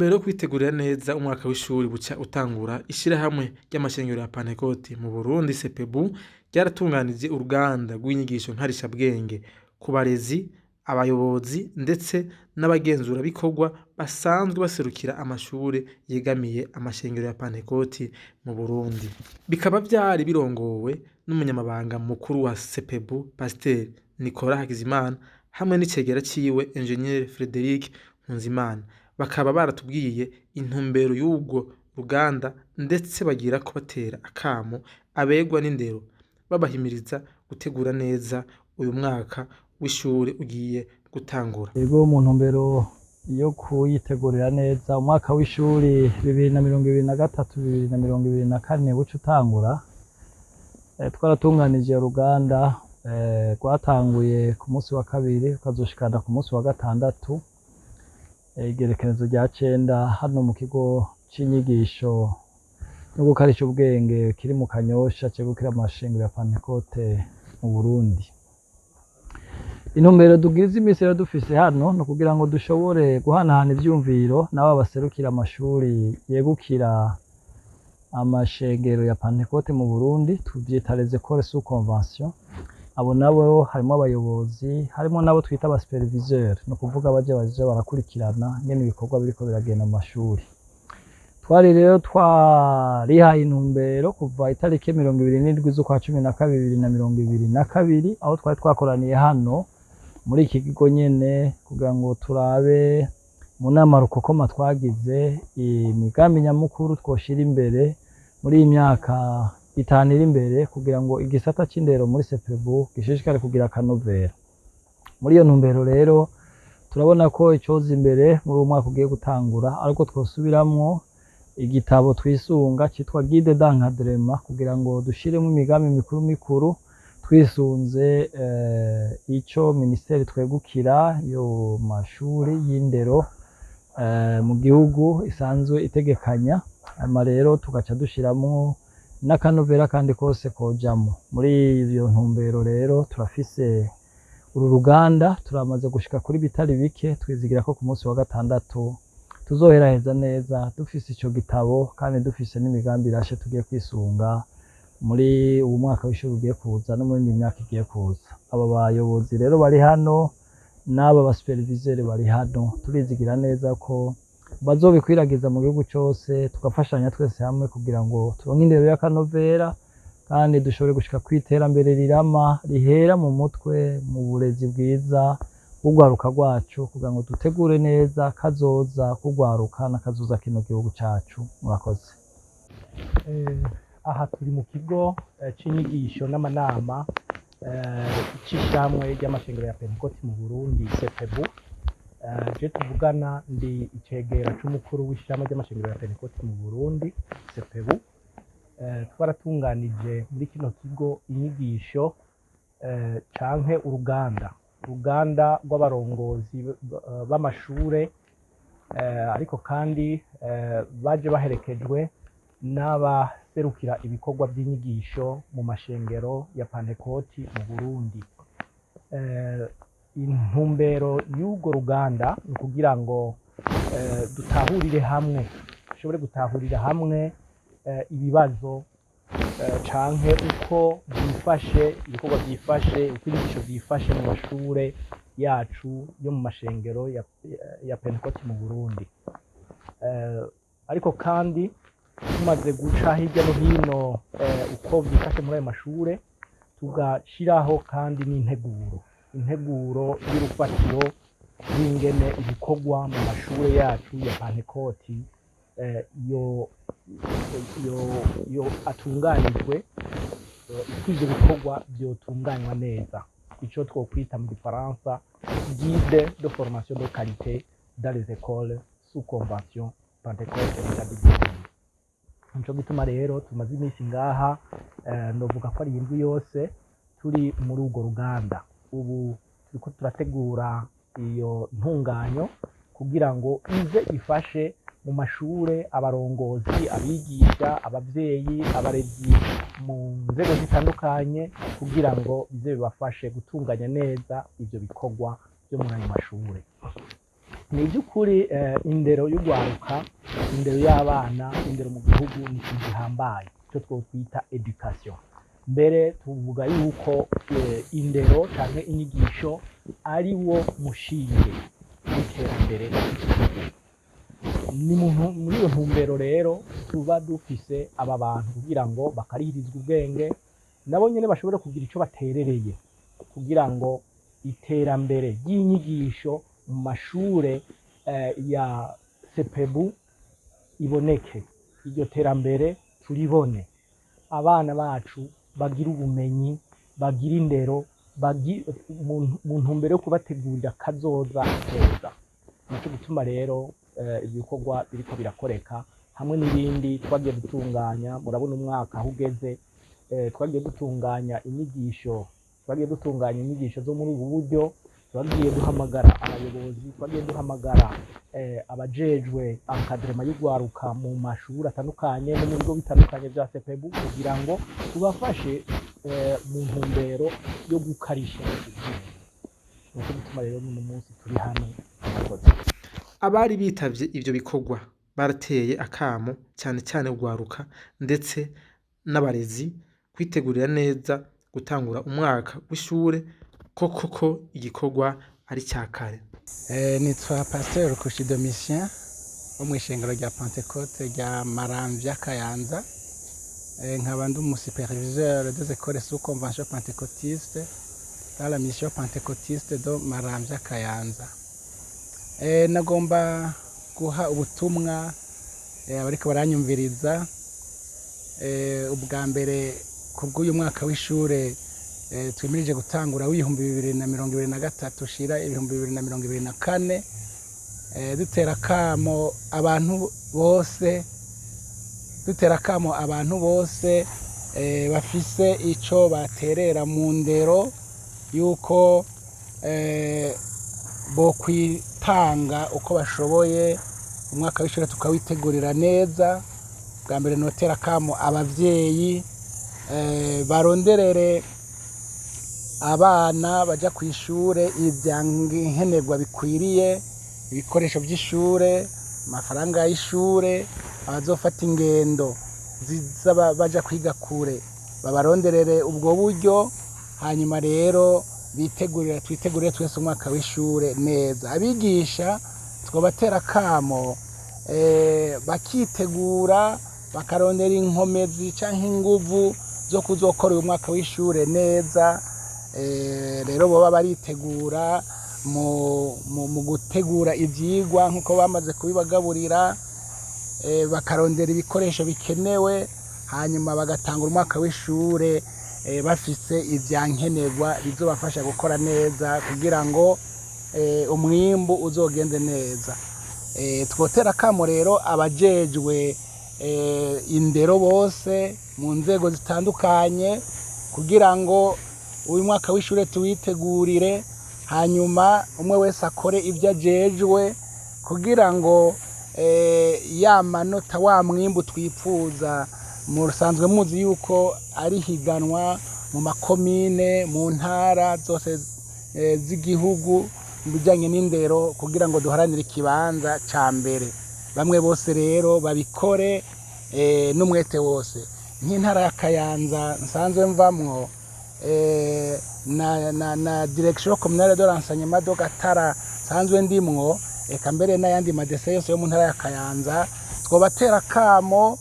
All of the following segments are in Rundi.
Mu ntumbero yo kwitegurira neza umwaka w'ishuri buca utangura, ishirahamwe ry'amashengero ya Pantekoti mu Burundi CEPEBU ryaratunganije uruganda rw'inyigisho nkarishabwenge ku barezi, abayobozi ndetse n'abagenzurabikorwa basanzwe baserukira amashure yegamiye amashengero ya Pantekoti mu Burundi. Bikaba vyari birongowe n'umunyamabanga mukuru wa CEPEBU, Pasiteri Nicolas Hakizimana, hamwe n'icegera ciwe, Ingenieur Frederic Nkunzimana. Bakaba baratubwiye intumbero y'urwo ruganda, ndetse bagirako batera akamo abegwa n'indero, babahimiriza gutegura neza uyu mwaka w'ishure ugiye gutangura. Ego, mu ntumbero yo kuyitegurira neza umwaka w'ishuri 2023 2024 buca utangura, twaratunganije uruganda rwatanguye ku munsi wa kabiri, rukazoshikana ku munsi wa gatandatu, igerekerezo rya 9, hano mu kigo c'inyigisho no gukarisha ubwenge kiri mu Kanyosha, cegukira amashengero ya Pantekote mu Burundi. Intumbero tugize imisi rero dufise hano ni ukugira ngo dushobore guhanahana ivyumviro n'aba baserukira amashuri yegukira amashengero ya Pantekote mu Burundi, tuvyita les écoles sous convention. Abo nabo harimo abayobozi, harimo n'abo twita aba superviseurs, ni ukuvuga baje baja barakurikirana ingene ibikorwa biriko biragenda mu mashuri. Twari rero twarihaye intumbero kuva itariki 27 z'ukwa 12 2022, aho twari twakoraniye hano muri iki kigo nyene, kugira ngo turabe mu nama rukokoma twagize imigambi nyamukuru twoshira imbere muri iyi myaka 5 iri imbere, kugira ngo igisata c'indero muri CEPEBU gishishikare kugira akanovera. Muri iyo ntumbero rero, turabona ko icoza imbere muri uwo mwaka ugiye gutangura ariko twosubiramwo igitabo twisunga citwa guide d'encadrement, kugira ngo dushiremo imigambi mikuru mikuru twisunze ico minisiteri twegukira yo mashuri y'indero mu gihugu isanzwe itegekanya. Hanyuma rero tugaca dushiramwo n'akanovera kandi kose kojamwo. Muri iyo ntumbero rero turafise uru ruganda, turamaze gushika kuri bitari bike. Twizigira ko ku munsi wa gatandatu tuzoheraheza neza dufise ico gitabo, kandi dufise n'imigambi irashe tugiye kwisunga muri uwu mwaka w'ishuri ugiye kuza no muri myaka igiye kuza. Aba bayobozi rero bari hano n'aba basuperviseurs bari hano, turizigira neza ko bazobikwiragiza mu gihugu cose, tugafashanya twese hamwe kugira ngo turonke indero y'akanovera, kandi dushobore gushika kw'iterambere rirama rihera mu mutwe, mu burezi bwiza bw'urwaruka rwacu, kugira ngo dutegure neza kazoza k'urwaruka n'akazoza kino gihugu cacu. Murakoze. Aha turi mu kigo c'inyigisho n'amanama c'ishirahamwe ry'amashengero ya Pentekoti mu Burundi, CEPEBU. Je tuvugana ndi icegera c'umukuru w'ishirahamwe ry'amashengero ya Pentekoti mu Burundi, CEPEBU. Twaratunganije muri kino kigo inyigisho canke uruganda rw'abarongozi b'amashure, ariko kandi baje baherekejwe n'abaserukira ibikorwa by'inyigisho mu mashengero ya Pantekoti mu Burundi. Intumbero y'urwo ruganda ni ukugira ngo dutahurire hamwe, dushobore gutahurira hamwe ibibazo canke uko byifashe, ibikorwa byifashe, uko inyigisho byifashe mu mashure yacu yo mu mashengero ya Pentekoti mu Burundi. Ariko kandi tumaze guca hirya no hino uko byifashe muri ayo mashure, tugashiraho kandi n'integuro, integuro y'urufatiro rw'ingene ibikorwa mu mashure yacu ya Pantekoti yo atunganijwe, uko ivyo bikorwa vyotunganywa neza, ico twokwita mu gifaransa guide de formation de qualité dans les écoles sous convention Pentecôte du Burundi. Nico gituma rero tumaze iminsi ngaha, novuga ko ari indwi yose turi muri urwo ruganda. Ubu turiko turategura iyo ntunganyo kugira ngo ize ifashe mu mashure, abarongozi, abigisha, abavyeyi, abarezi mu nzego zitandukanye, kugira ngo bize bibafashe gutunganya neza ivyo bikorwa vyo muri ayo mashure. Ni iby'ukuri, indero y'urwaruka, indero y'abana, indero mu gihugu ni ikintu gihambaye, icyo twokwita éducation. Mbere tuvuga yuko indero canke inyigisho ari wo mushinge w'iterambere. Ni muri iyo ntumbero rero tuba dufise aba bantu kugira ngo bakarihirizwe ubwenge, nabo nyene bashobore kugira ico baterereye kugira ngo iterambere ry'inyigisho mu mashure ya CEPEBU iboneke, iryo terambere turibone, abana bacu bagira ubumenyi, bagira indero, mu ntumbero yo kubategurira kazoza keza. Nico gituma rero ibikorwa biriko birakoreka hamwe n'ibindi twagiye dutunganya. Murabona umwaka aho ugeze, twagiye dutunganya inyigisho zo muri ubu buryo. Twagiye duhamagara abayobozi, twagiye duhamagara abajejwe encadrement y'urwaruka mu mashuri atandukanye no mu bigo bitandukanye vya CEPEBU kugira ngo tubafashe mu ntumbero yo gukarisha ubwenge. Nico gituma rero n'uno munsi turi hano. Murakoze. Abari bitavye ivyo bikorwa barateye akamo cyane cyane urwaruka ndetse n'abarezi kwitegurira neza gutangura umwaka w'ishure, ko koko igikorwa ari cya kare. Nitwa Pasteur Kushi Domitien wo mw'ishengero rya Pentecôte rya Maramvya, Kayanza. Nkaba ndi umusuperviseur des écoles sous convention pentecôtiste dans la mission pentecôtiste de Maramvya, Kayanza. Nagomba guha ubutumwa abariko baranyumviriza. Ubwa mbere, kubw'uyu mwaka w'ishure twimirije gutangura w'2023 ushira 2024, dutera akamo abantu bose bafise ico baterera mu ndero yuko bokwitanga uko bashoboye, umwaka w'ishure tukawitegurira neza. Bwa mbere notera akamo abavyeyi baronderere abana baja kw'ishure ivyankenerwa bikwiriye, ibikoresho vy'ishure, amafaranga y'ishure, abazofata ingendo ziza baja kwiga kure babaronderere ubwo buryo. Hanyuma rero bitegurire, twitegurire twese umwaka w'ishure neza. Abigisha twobatera akamo bakitegura, bakarondera inkomezi canke inguvu zo kuzokora uyu mwaka w'ishure neza. Rero boba baritegura mu gutegura ivyigwa nk'uko bamaze kubibagaburira, bakarondera ibikoresho bikenewe, hanyuma bagatangura umwaka w'ishure bafise ivyankenerwa bizobafasha gukora neza kugira ngo umwimbu uzogende neza. Twotera akamo rero abajejwe indero bose mu nzego zitandukanye kugira ngo uyu mwaka w'ishure tuwitegurire, hanyuma umwe wese akore ivyo ajejwe kugira ngo ya manota, wa mwimbu twipfuza. Musanzwe muzi yuko ari higanwa mu makomine, mu ntara zose z'igihugu mu bijanye n'indero kugira ngo duharanire ikibanza ca mbere. Bamwe bose rero babikore n'umwete wose. Nk'intara ya Kayanza nsanzwe mvamwo, na direction communale de l'enseignement de Gatara nsanzwe ndimwo, eka mbere n'ayandi madese yose yo mu ntara ya Kayanza, twobatera kamo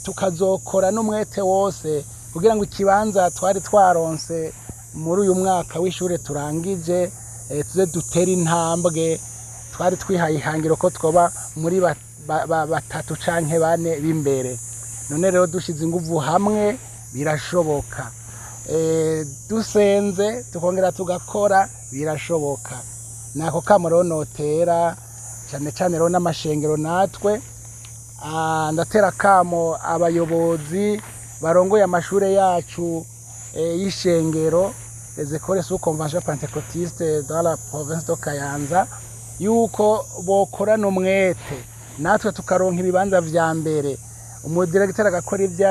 tukazokora n'umwete wose kugira ngo ikibanza twari twaronse muri uyu mwaka w'ishure turangije, tuze dutere intambwe. Twari twihaye ihangiro ko twoba muri batatu canke bane b'imbere. None rero dushize inguvu hamwe birashoboka, dusenze tukongera tugakora birashoboka. Nako kamo rero notera cane cane rero n'amashengero natwe. Ndatera kamo abayobozi barongoye amashure yacu y'ishengero, les écoles sous convention pentecôtiste dans la province de Kayanza, yuko bokorana umwete natwe tukaronka ibibanza vya mbere, umudiregiteri agakora ivyo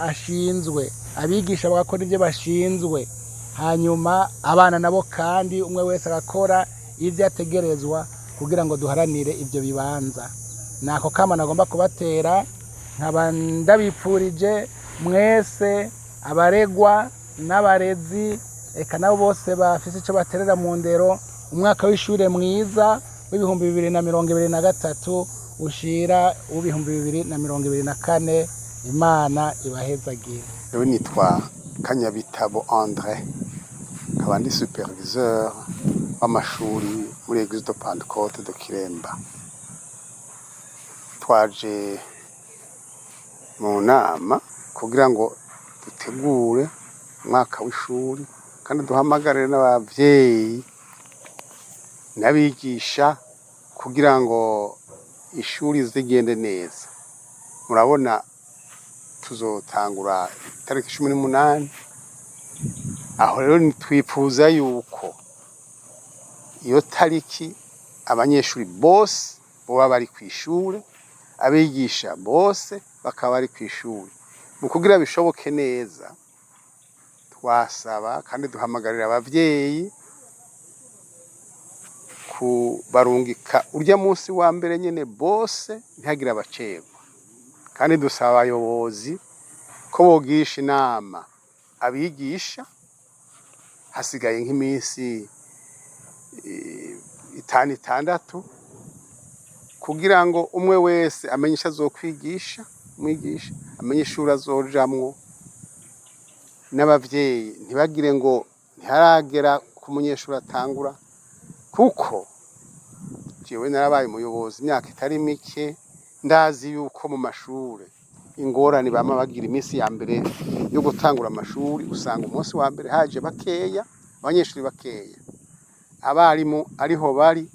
ashinzwe, abigisha bagakora ivyo bashinzwe, hanyuma abana nabo kandi umwe wese agakora ivyo ategerezwa kugira ngo Kugira ngo duharanire ivyo bibanza, nako kama nagomba kubatera. Nkaba ndabipfurije mwese, abaregwa n'abarezi, eka nabo bose bafise ico baterera mu ndero, umwaka w'ishure mwiza w'2023 ushira uw'2024. Imana ibahezagire. Jewe nitwa Kanyabitabo André, nkaba ndi superviseur w'amashuri muri Eglise de Pentecôte de Kiremba. Twaje mu nama kugira ngo dutegure umwaka w'ishuri, kandi duhamagare n'abavyeyi n'abigisha kugira ngo ishuri zigende neza. Murabona, tuzotangura itariki 18. Aho rero twipfuza yuko iyo tariki abanyeshuri bose boba bari kw'ishure, abigisha bose bakaba bari kw'ishure. Mu kugira bishoboke neza, twasaba kandi duhamagarira abavyeyi kubarungika urya munsi wa mbere nyene bose, ntihagire abacerwa. Kandi dusaba abayobozi ko bogisha inama abigisha hasigaye nk'iminsi 5, 6, kugira ngo umwe wese amenye ico azokwigisha, umwigisha amenye ishuri azojamwo, n'abavyeyi ntibagire ngo ntiharagera ku munyeshuri atangura. Kuko jewe narabaye umuyobozi imyaka itari mike, ndazi yuko mu mashure ingorane bama bagira iminsi ya mbere yo gutangura amashuri, usanga umunsi wa mbere haje bakeya, abanyeshuri bakeya, abarimu ariho bari,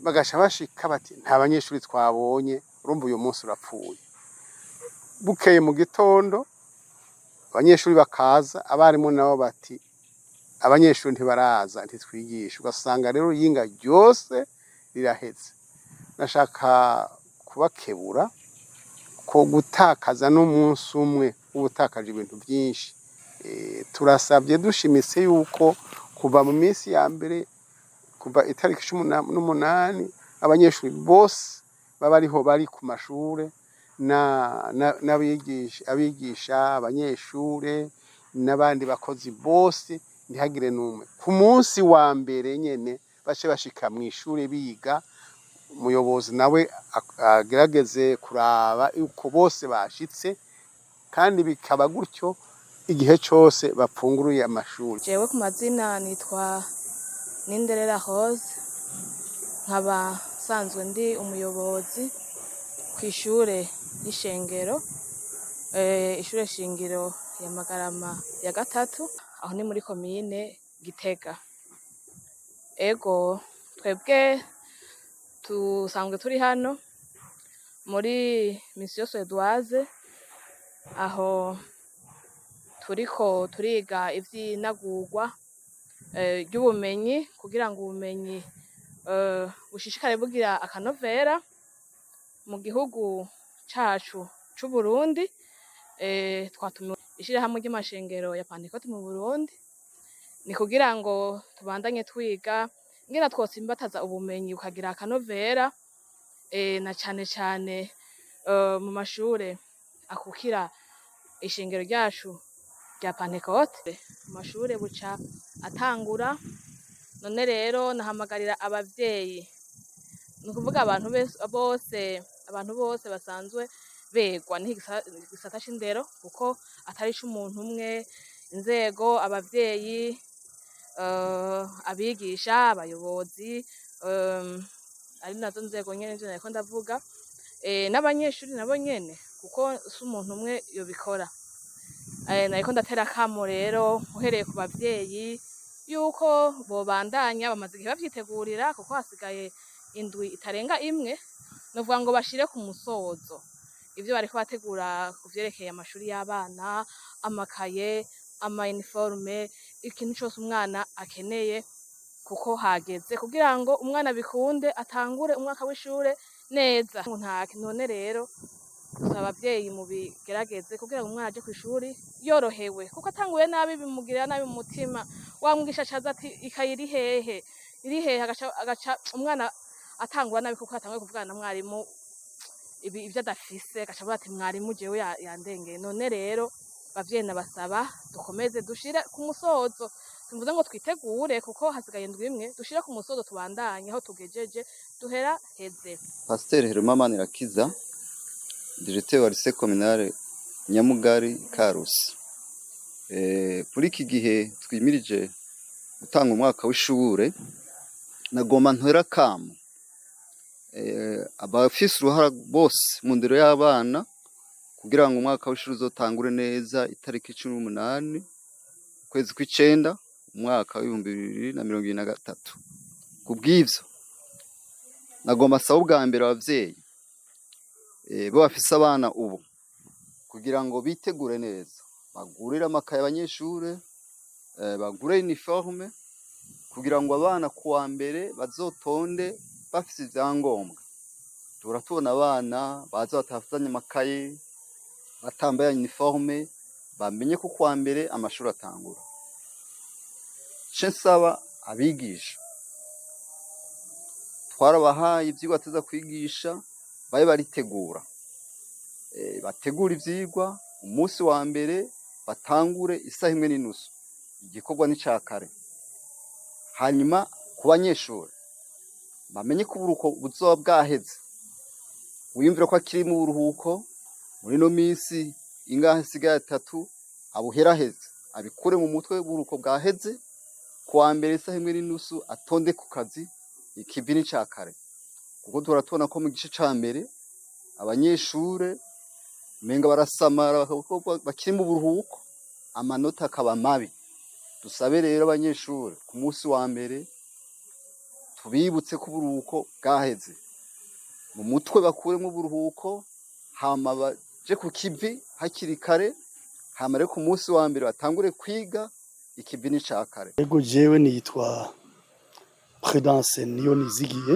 bagaca bashika bati: "Nta banyeshuri twabonye." Urumva, uyu munsi urapfuye. Bukeye mu gitondo abanyeshuri bakaza, abarimu nabo bati: "Abanyeshuri ntibaraza, ntitwigisha." Ugasanga rero iyinga ryose riraheze. Nashaka kubakebura ko gutakaza n'umunsi umwe uba utakaje ibintu byinshi. Turasabye dushimitse yuko kuva mu minsi ya mbere, kuva itariki 18, abanyeshuri bose baba ariho bari ku mashure, n'abigisha, abigisha, abanyeshure n'abandi bakozi bose, ntihagire n'umwe. Ku munsi wa mbere nyene bace bashika mw'ishure biga. Umuyobozi nawe agerageze kuraba yuko bose bashitse, kandi bikaba gutyo igihe cose bapfunguruye amashuri. Jewe ku mazina nitwa Ninderera Rose, nkaba nsanzwe ndi umuyobozi ku ishure y'ishengero, ishure shingiro ya Magarama ya gatatu, aho ni muri komine Gitega. Ego, twebwe tusanzwe turi hano muri Mission Suédoise, aho turiko turiga ivy'inagurwa ry'ubumenyi, kugira ngo ubumenyi bushishikare bugira akanovera mu gihugu cacu c'Uburundi. Twatumiwe ishirahamwe ry'amashengero ya Pantekoti mu Burundi, ni kugira ngo tubandanye twiga ingene twotsimbataza ubumenyi bukagira akanovera, na cane cane mu mashure akukira ishengero ryacu rya Pantekote. Amashure buca atangura. None rero nahamagarira abavyeyi, ni ukuvuga abantu bose, abantu bose basanzwe begwa n'iki gisata c'indero, kuko atari ic'umuntu umwe: inzego, abavyeyi, abigisha, abayobozi, ari nazo nzego nyene nivyo nariko ndavuga, n'abanyeshuri nabo nyene, kuko si umuntu umwe yobikora. Nariko ndatera akamo rero, uhereye ku bavyeyi, yuko bobandanya, bamaze igihe bavyitegurira, kuko hasigaye indwi itarenga imwe, novuga ngo bashire ku musozo ivyo bariko bategura ku vyerekeye amashuri y'abana, amakaye, ama uniforme, ikintu cose umwana akeneye, kuko hageze kugira ngo umwana bikunde atangure umwaka w'ishure neza. None rero dusaba abavyeyi mubigerageze kugira ngo umwana aje kw'ishuri yorohewe, kuko atanguye nabi bimugirira nabi mu mutima. Wa mwigisha acaza ati: "Ikaye iri hehe? Iri hehe?" Agaca umwana atangura nabi kuko yatanguye kuvugana na mwarimu ibi ibyo adafise, agaca avuga ati mwarimu jewe yandengeye. None rero bavyeyi, nabasaba dukomeze dushire ku musozo. Simvuze ngo twitegure kuko hasigaye indwi imwe, dushire ku musozo, tubandanye aho tugejeje, duhera heze. Pasiteri Heruma Manirakiza, directeur wa lycée communale Nyamugari, Karusi. Muri iki gihe twimirije gutanga umwaka w'ishure, nagomba ntera akamo abafise uruhara bose mu ndero y'abana kugira ngo umwaka w'ishure uzotangure neza itariki 18 ukwezi kw'icenda umwaka w'2023. Kubw'ivyo nagomba nsaba ubwa mbere abavyeyi bo bafise abana ubu kugira ngo bitegure neza, bagurire amakaye abanyeshure, bagure uniforme kugira ngo abana kuwa mbere bazotonde bafise ivyangombwa. Duhora tubona abana baza batazanye amakaye, batambaye uniforme, bamenye ko kuwa mbere amashuri atangura. Ico nsaba abigisha, twarabahaye ivyigwa bategerezwa kwigisha, babe baritegura, bategure ivyigwa, umunsi wa mbere batangure isaha 1:30, igikorwa ni ica kare. Hanyuma ku banyeshure bamenye ko uburuhuko buzoba bwaheze, wiyumvire ko akiri mu buruhuko muri ino misi ingahe isigaye atatu, abuheraheze, abikure mu mutwe, uburuhuko bwaheze, kuwa mbere isaha 1:30 atonde ku kazi, ikivi ni ica kare. Kuko duhora tubona ko mu gice ca mbere abanyeshure umenga barasamara kuko bakiri mu buruhuko, amanota akaba mabi. Dusabe rero abanyeshure ku munsi wa mbere tubibutse ko uburuhuko bwaheze, mu mutwe bakuremwo uburuhuko, hama baje ku kivi hakiri kare, hama rero ku munsi wa mbere batangure kwiga, ikivi ni ica kare. Ego, jewe nitwa Prudence Niyonizigiye,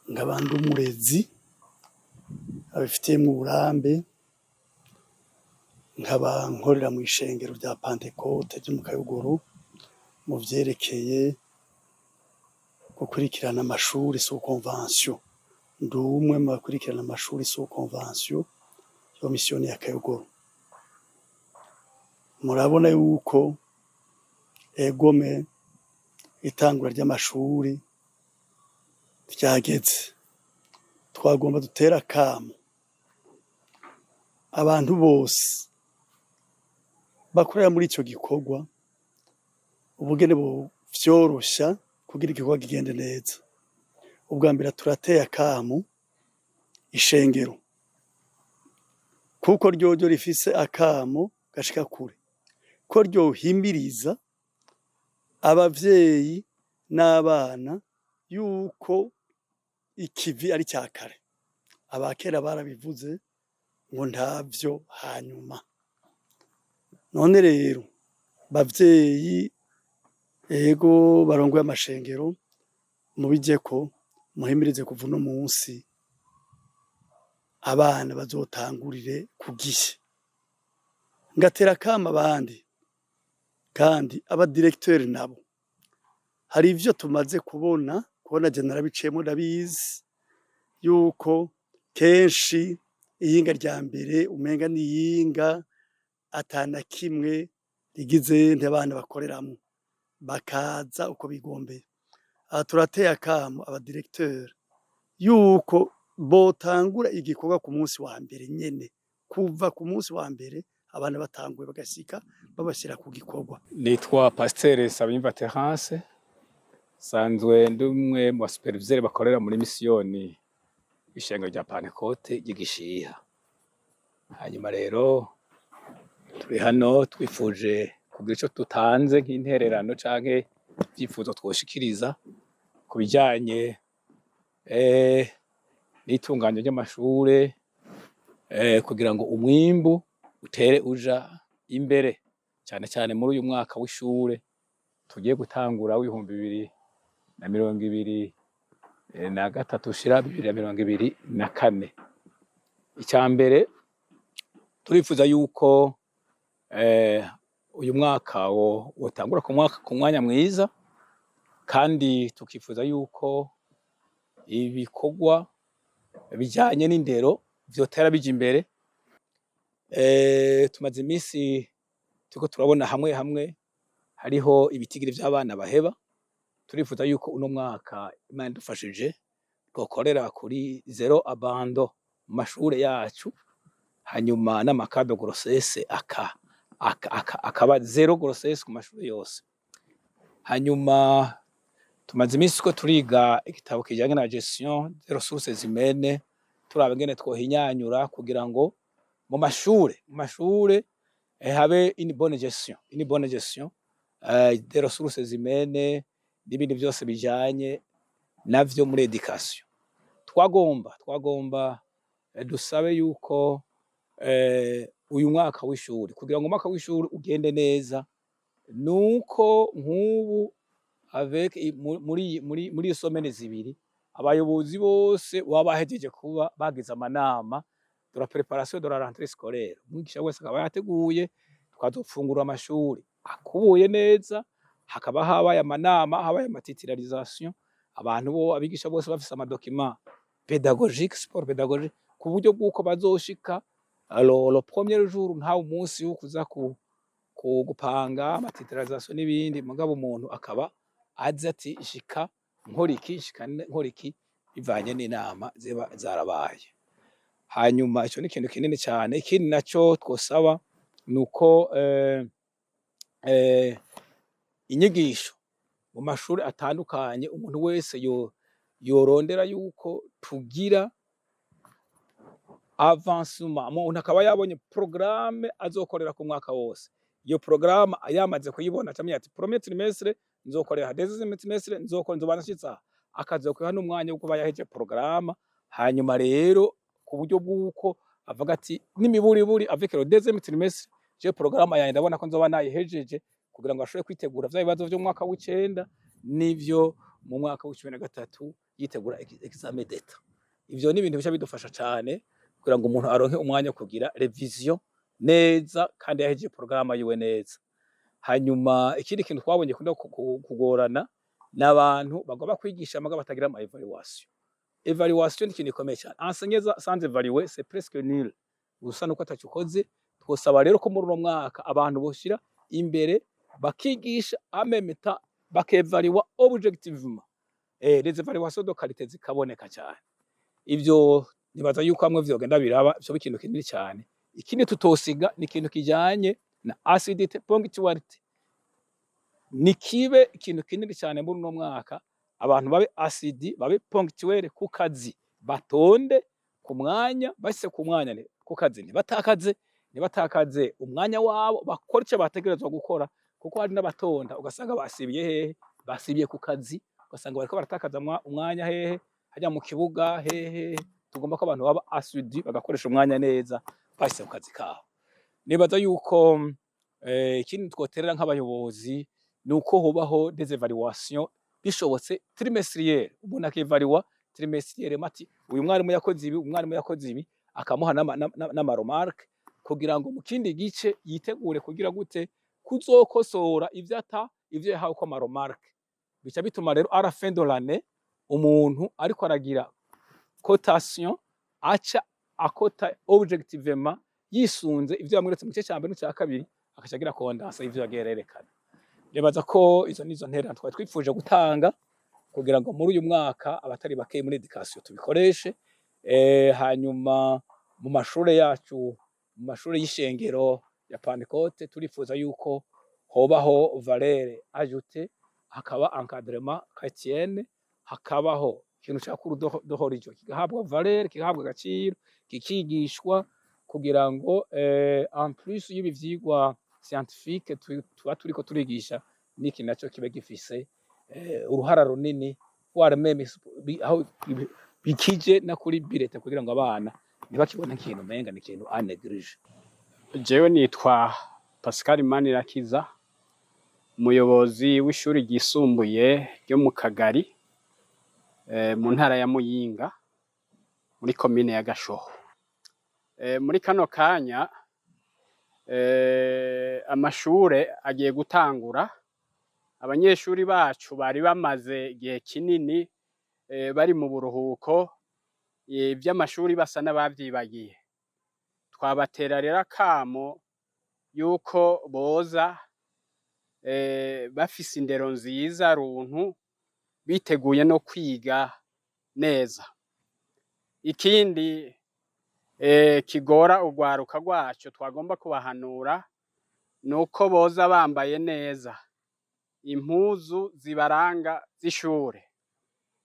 nkaba ndi umurezi abifitiyemwo uburambe, nkaba nkorera mw'ishengero rya Pantekote ryo mu Kayogoro mu vyerekeye gukurikirana amashuri sous convention. Ndi umwe mu bakurikirana amashuri sous convention yo misiyoni ya Kayogoro. Murabona yuko egome itangura ry'amashuri ryageze. Twagomba dutere akamo abantu bose bakorera muri ico gikorwa, ubugene vyorosha kugira igikorwa kigende neza. Ubwa mbere turateye akamo ishengero kuko ryoryo rifise akamo gashika kure, ko ryohimiriza abavyeyi n'abana yuko ikivi ari ica kare. Abakera barabivuze ngo ntavyo hanyuma. None rero bavyeyi, ego barongoye amashengero, mubijeko muhimirize kuva uno munsi abana bazotangurire ku gihe. Ngatera akamo abandi kandi aba directeur nabo, hari ivyo tumaze kubona, kubona je narabiciyemwo ndabizi yuko kenshi iyinga rya mbere umenga n'iyinga atana kimwe rigize nte abana bakoreramwo, bakaza uko bigombeye. Aha turateye akamo aba directeur yuko botangura igikorwa ku munsi wa mbere nyene, kuva ku munsi wa mbere abana batanguye bagashika babashira ku gikorwa. Nitwa Pasiteri Nsabimva Terence, nsanzwe ndi umwe mu basuperviseurs bakorera muri misiyoni ishengero rya Pantekote ry'Igishiha. Hanyuma rero turi hano twifuje kugira ico dutanze nk'intererano canke ivyifuzo twoshikiriza ku bijanye n'itunganywa ry'amashure kugira ngo umwimbu utere uja imbere, cane cane muri uyu mwaka w'ishure tugiye gutangura w'2023 ushira 2024. Ica mbere, turifuza yuko uyu mwaka wotangura ku mwanya mwiza, kandi tukifuza yuko Ibikorwa bijanye n'indero vyotera bija imbere. Tumaze imisi turiko turabona hamwe hamwe hariho ibitigiri vy'abana baheba. Turifuza yuko uno mwaka, Imana idufashije, twokorera kuri zéro abandon mu mashure yacu, hanyuma n'ama cas de grossesse akaba zéro grossesse ku mashure yose. Hanyuma tumaze imisi ko turiga igitabo kijanye na gestion des ressources humaines, turaba ingene twohinyanyura kugira ngo mu mashure habe une bonne gestion des ressources humaines n'ibindi vyose bijanye navyo muri éducation. Twagomba dusabe yuko uyu mwaka w'ishuri, kugira ngo umwaka w'ishuri ugende neza, nuko nk'ubu avec muri semaines 2 abayobozi bose baba bahejeje kuba bagize amanama de la préparation de la rentrée scolaire, umwigisha wese akaba yateguye, tukazofungura amashuri akubuye neza, hakaba habaye amanama, habaye ama titularisation, abantu bo abigisha bose bafise ama documents pédagogique, support pédagogique, ku buryo bw'uko bazoshika le premier jour nta umunsi wo kuza ku gupanga ama titularisation n'ibindi, mugabo umuntu akaba azi ati shika nkora iki, shika nkora iki, bivanye n'inama ziba zarabaye. Hanyuma ico ni ikintu kinini cane. Ikindi naco twosaba nuko inyigisho mu mashuri atandukanye, umuntu wese yorondera yuko tugira avancement, umuntu akaba yabonye programme azokorera ku mwaka wose. Iyo programme yamaze kuyibona, acamenya ati premier trimestre nzokorera, deuxième trimestre nzokora, nzoba nshitse aha, akazokwiha n'umwanya wo kuba yaheje programme. Hanyuma rero ku buryo bw'uko avuga ati n'imiburiburi avec le deuxième trimestre, je programme yanjye ndabona ko nzoba nayihejeje, kugira ngo ashobore kwitegura vya bibazo vyo mu mwaka w'icenda n'ivyo mu mwaka wa 13, yitegura examen d'État. Ivyo ni ibintu bica bidufasha cane kugira ngo umuntu aronke umwanya wo kugira révision neza kandi yahejeje programme yiwe neza. Hanyuma ikindi kintu twabonye kunda kugorana n'abantu bagomba kwigisha mugabo batagira ama évaluation. Évaluation ni ikintu gikomeye cyane. Enseigner sans évaluer, c'est presque nul, usa nuko ataco ukoze. Twosaba rero ko muri uno mwaka abantu boshira imbere bakigisha, en même temps bakevaluwa objectivement, les évaluations de qualité zikaboneka cyane. Ivyo nibaza yuko hamwe vyogenda biraba, vyoba ikintu kinini cyane. Ikindi tutosiga ni ikintu kijanye na assiduité, ponctualité. Ni kibe ikintu kinini cyane muri uno mwaka, abantu babe assidus, babe ponctuel ku kazi, batonde ku mwanya, bashitse ku mwanya ku kazi, ntibatakaze umwanya wabo, bakora ico bategerezwa gukora, kuko hari n'abatonda ugasanga basibiye hehe, basibiye ku kazi, ugasanga bariko baratakaza umwanya hehe, hajya mu kibuga hehe. Tugomba ko abantu baba assidus, bagakoresha umwanya neza bashitse ku kazi kabo. Nibaza yuko ikindi twoterera nk'abayobozi ni uko hobaho des évaluations, bishobotse trimestrielles, umuntu akevaliwa trimestriellement, ati uyu mwarimu yakoze ibi, umwarimu yakoze ibi, akamuha n'ama remarques, kugira ngo mu kindi gice yitegure kugira gute kuzokosora ivyo ata ivyo yahawe ko ama remarques. Bica bituma rero à la fin de l'année umuntu ariko aragira cotation aca akota objectivement, yisunze ivyo yamweretse mu gice ca mbere n'ica kabiri, akaca agira condensé ivyo yagiye arerekana. Nibaza ko izo nizo ntererano twari twifuje gutanga kugira ngo muri uyu mwaka abatari bake muri éducation tubikoreshe. Hanyuma mu mashure yacu, mu mashure y'ishengero ya Pentecôte, turifuza yuko hobaho valeur ajoutée, hakaba encadrement chrétienne, hakabaho ikintu ca cours de religion kigahabwa valeur, kigahabwa agaciro, kikigishwa, kugira ngo en plus y'ibi vyigwa scientifique tuba turiko turigisha, n'iki naco kibe gifise uruhara runini, voire même aho bikije no kuri bulletin, kugira ngo abana ntibakibone nk'ikintu umenga ni ikintu à négliger. Jewe nitwa Pascal Manirakiza, umuyobozi w'ishuri ryisumbuye ryo mu Kagari, mu ntara ya Muyinga, muri komine ya Gashoho. Muri kano kanya amashure agiye gutangura, abanyeshuri bacu bari bamaze igihe kinini. bari mu buruhuko, ivy'amashuri basa n'abavyibagiye. Twabatera rero akamo yuko boza bafise indero nziza runtu, biteguye no kwiga neza. Ikindi kigora urwaruka rwacu twagomba kubahanura, nuko boza bambaye neza impuzu zibaranga z'ishure,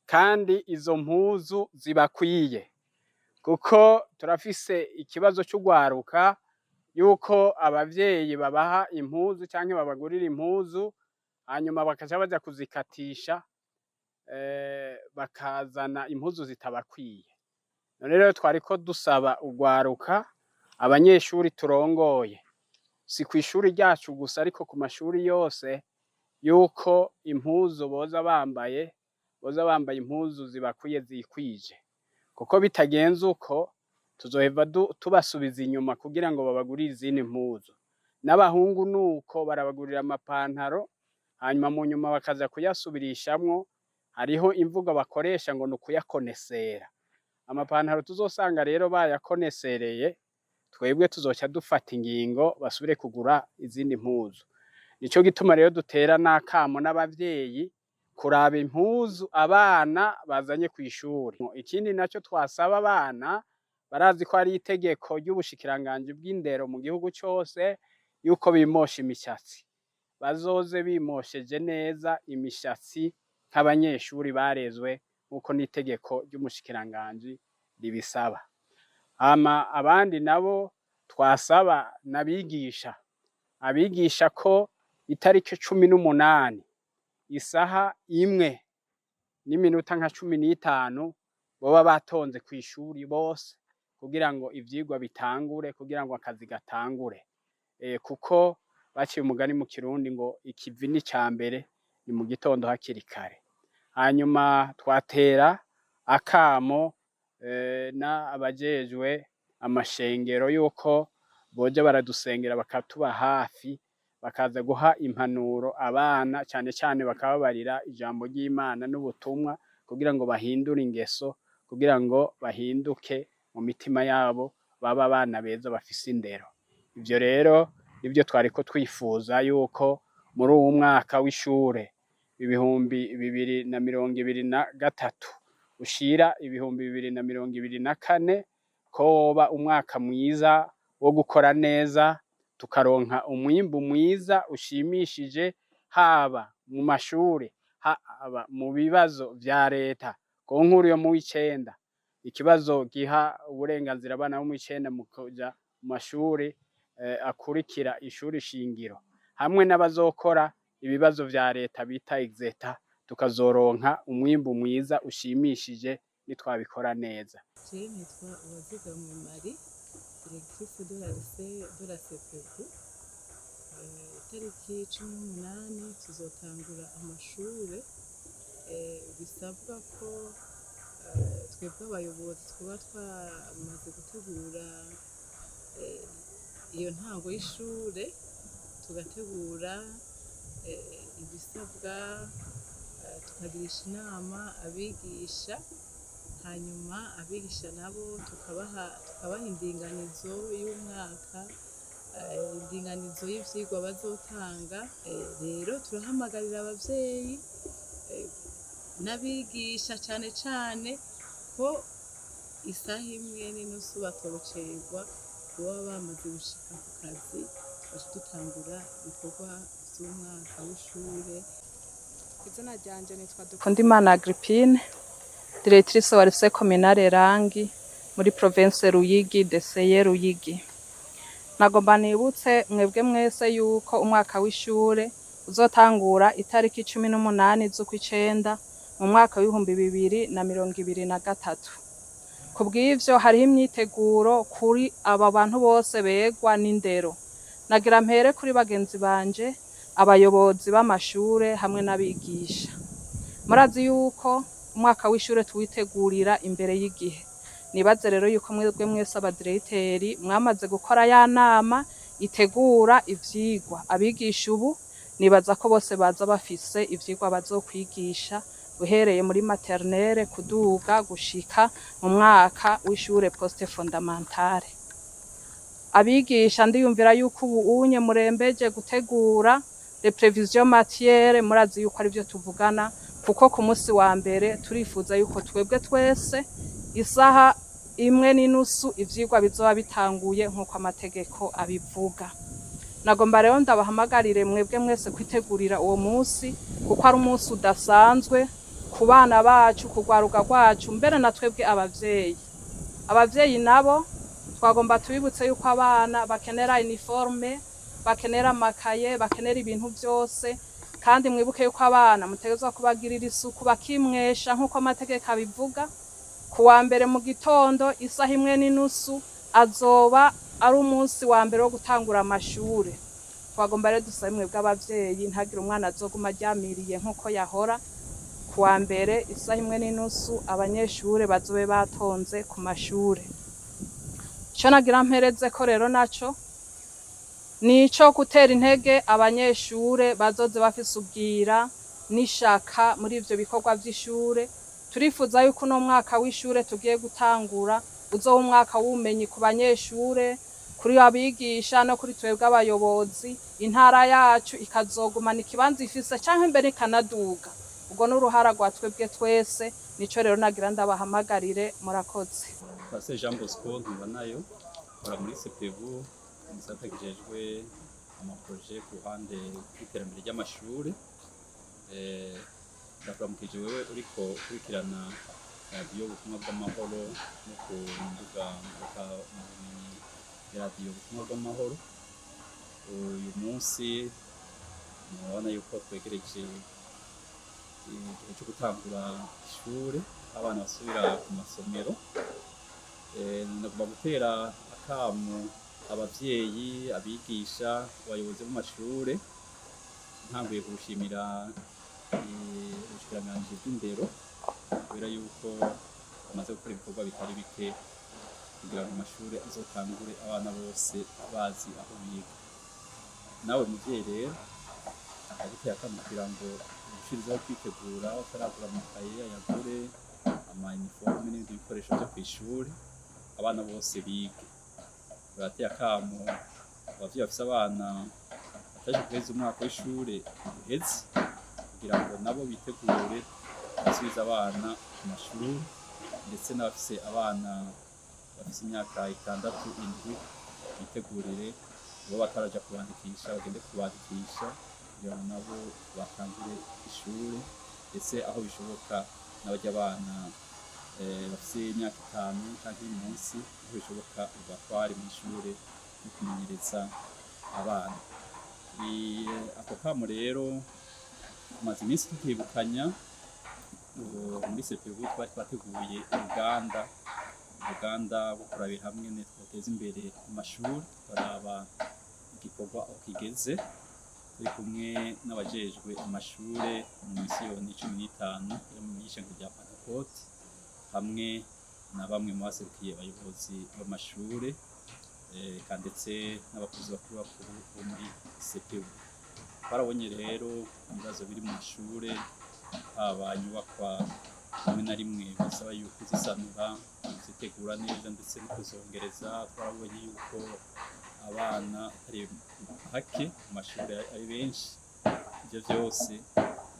kandi izo mpuzu zibakwiye, kuko turafise ikibazo c'urwaruka yuko abavyeyi babaha impuzu canke babagurira impuzu, hanyuma bakaca baja kuzikatisha, bakazana impuzu zitabakwiye. None rero twariko dusaba urwaruka, abanyeshuri turongoye, si kw'ishuri ryacu gusa ariko ku mashuri yose, yuko impuzu boza bambaye, boza bambaye impuzu zibakwiye zikwije, kuko bitagenze uko tuzoheva tubasubiza inyuma kugira ngo babagurire izindi mpuzu. N'abahungu nuko barabagurira amapantaro, hanyuma mu nyuma bakaza kuyasubirishamwo. Hariho imvugo bakoresha ngo ni ukuyakonesera. Amapantaro tuzosanga rero bayakonesereye, twebwe tuzoca dufata ingingo basubire kugura izindi mpuzu. Nico gituma rero dutera n'akamo n'abavyeyi kuraba impuzu abana bazanye kw'ishuri. Ikindi naco twasaba abana, barazi ko ari itegeko ry'ubushikiranganji bw'indero mu gihugu cose yuko bimosha imishatsi. Bazoze bimosheje neza imishatsi nk'abanyeshuri barezwe, nk'uko n'itegeko ry'umushikiranganji ribisaba. Hama abandi nabo twasaba n'abigisha, abigisha ko itariki 18 isaha 1:15 boba batonze kw'ishuri bose, kugira ngo ivyigwa bitangure, kugira ngo akazi gatangure, kuko baciye umugani mu Kirundi ngo ikivi ni icambere ni mu gitondo hakiri kare. Hanyuma twatera akamo n'abajejwe amashengero yuko boja baradusengera, bakatuba hafi, bakaza guha impanuro abana, cane cane bakababarira ijambo ry'Imana n'ubutumwa, kugira ngo bahindure ingeso, kugira ngo bahinduke mu mitima yabo, babe abana beza bafise indero. Ivyo rero nivyo twariko twifuza, yuko muri uwu mwaka w'ishure 2023 ushira 2024, ko woba umwaka mwiza wo gukora neza, tukaronka umwimbu mwiza ushimishije, haba mu mashure, haba mu bibazo vya leta, concours yo mu w'icenda, ikibazo giha uburenganzira abana bo mu w'icenda mu kuja mu mashuri akurikira ishuri shingiro, hamwe n'abazokora ibibazo vya leta bita exeta, tukazoronka umwimbu mwiza ushimishije nitwabikora neza. Je nitwa Uwazigamwe Marie, directrice de la lycée de la CPV. Itariki 18 tuzotangura amashure. Bisabwa ko twebwe abayobozi twaba twamaze gutegura iyo ntango y'ishure, tugategura ibisabwa, tukagirisha inama abigisha, hanyuma abigisha nabo tukabaha indinganizo y'umwaka, indinganizo y'ivyigwa bazotanga. Rero turahamagarira abavyeyi n'abigisha cane cane ko isaha 1:30 batocerwa, kuba bamaze gushika ku kazi, tugaca dutangura ibikorwa vy'umwaka w'ishure. Izina ryanje nitwa Dukundimana Agrippine, directrice wa lycée communale Rangi muri province Ruyigi, DCE Ruyigi. Nagomba nibutse mwebwe mwese yuko umwaka w'ishure uzotangura itariki 18 z'ukwicenda mu mwaka w'2023. Kubw'ivyo hariho imyiteguro kuri aba bantu bose begwa n'indero. Nagira mpere kuri bagenzi banje, abayobozi b'amashure hamwe n'abigisha. Murazi yuko umwaka w'ishure tuwitegurira imbere y'igihe. Nibaze rero yuko mwebwe mwese abadiregiteri mwamaze gukora ya nama itegura ivyigwa. Abigisha ubu nibaza ko bose baza bafise ivyigwa bazokwigisha Uhereye muri maternelle kuduga gushika mu mwaka w'ishure poste fondamentale. Abigisha, ndiyumvira yuko ubu unye murembeje gutegura les prévisions matière. Murazi yuko arivyo tuvugana, kuko ku musi wa mbere turifuza yuko twebwe twese isaha 1:30 ivyigwa bizoba bitanguye nk'uko amategeko abivuga. Nagomba rero ndabahamagarire mwebwe mwese kwitegurira uwo musi, kuko ari umunsi udasanzwe ku bana bacu, ku rwaruka rwacu, mbere na twebwe abavyeyi. Abavyeyi nabo twagomba tubibutse yuko abana bakenera uniforme, bakenera amakaye, bakenera ibintu vyose. Kandi mwibuke yuko abana mutegerezwa kubagirira isuku, bakimwesha nk'uko amategeko abivuga. Ku wa mbere mu gitondo isaha 1:30 azoba ari umunsi wa mbere wo gutangura amashure. Twagomba rero dusabe mwebwe abavyeyi, ntagire umwana azoguma aryamiriye nk'uko yahora. Ku wa mbere isaha 1:30 abanyeshure bazobe batonze ku mashure. Ico nagira mpereze ko rero naco nico gutera intege abanyeshure bazoze bafise ubwira n'ishaka muri ivyo bikorwa vy'ishure. Turifuza yuko uno mwaka w'ishure tugiye gutangura uzoba umwaka w'ubumenyi ku banyeshure, kuri abigisha no kuri twebwe abayobozi. Intara yacu ikazogumana ikibanza ifise canke mbere ikanaduga. Ubwo n'uruhara rwa twebwe twese. Nico rero nagira ndabahamagarire. Murakoze. Pasteur Jean Bosco Ntubanayo, nkora muri CEPEBU mu gisata kijejwe ama projets ku ruhande rw'iterambere ry'amashuri. Ndakuramukije wewe uriko ukurikirana radiyo Ubutumwa bw'Amahoro no ku mbuga ngurukanabumenyi ya radiyo Ubutumwa bw'Amahoro. Uyu munsi murabona yuko twegereje igihe cyo gutangura ishure, abana basubira ku masomero. Ndagomba gutera akamo abavyeyi, abigisha, abayobozi b'amashure, ntanguye kugushimira ubushikiranganji bw'indero, kubera yuko bamaze gukora ibikorwa bitari bike kugira ngo amashure azotangure abana bose bazi aho biga. Nawe muvyeyi rero, ndaguteye akamo kugira ngo urushirizeho kwitegura. Utaragura amakaye, ayagure, ama uniforme n'ibindi bikoresho vyo kw'ishure, abana bose bige. Turateye akamo abavyeyi bafise abana bataje guheza umwaka w'ishure uheze, kugira ngo nabo bitegure gusubiza abana ku mashuri, ndetse n'abafise abana bafise imyaka 6, 7, bitegurire bo bataraja kubandikisha, bagende kubandikisha kugira ngo nabo batangure ishure. Ndetse aho bishoboka n'abarya abana bafise imyaka 5 canke iri munsi, aho bishoboka ubatware mw'ishure no kumenyereza abana. Ako kamo rero tumaze iminsi tukibukanya. Muri CEPEBU twari twateguye uruganda rwo kurabira hamwe ingene twoteza imbere amashuri, tukaraba igikorwa aho kigeze, turi kumwe n'abajejwe amashure mu misiyoni 15 yo mw'ishengero rya Pantekote, hamwe na bamwe mu baserukiye abayobozi b'amashure, eka ndetse n'abakozi bakuru bakuru bo muri CEPEBU. Twarabonye rero ibibazo biri mu mashure, haba inyubakwa rimwe na rimwe bisaba yuko uzisanura, uzitegura neza, ndetse no kuzongereza. Twarabonye yuko abana atari hake mu mashure, ari benshi. Ivyo vyose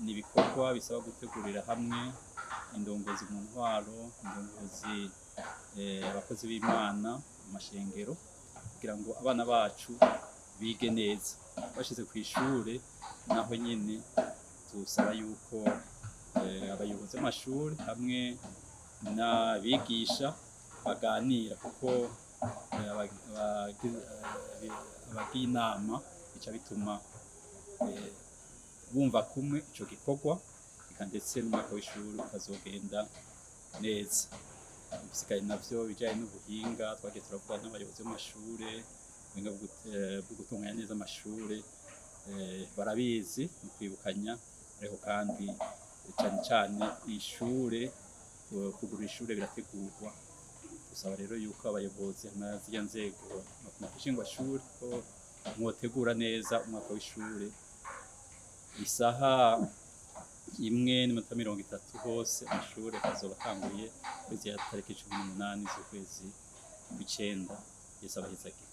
ni ibikorwa bisaba gutegurira hamwe indongozi mu ntwaro, indongozi, abakozi b'Imana mu mashengero, kugira ngo abana bacu bige neza. Bashize kw'ishure naho nyene tusaba yuko abayobozi b'amashuri hamwe n'abigisha baganira, kuko abagiye inama bica bituma bumva kumwe ico gikorwa, eka ndetse n'umwaka w'ishuri ukazogenda neza. Ibisigaye navyo bijanye n'ubuhinga, twagiye turavuga n'abayobozi b'amashure ubuhinga bwo gutunganya neza amashure, barabizi mu kwibukanya. Ariko kandi cane cane ishure, kugurura ishure birategurwa. Dusaba rero yuko abayobozi hamwe na zirya nzego nshingwashure ko mwotegura neza umwaka w'ishure isaha 1:30 hose amashure azoba atanguye kuri ziriya tariki 18 z'ukwezi kw'icenda. Yesu abahezagire.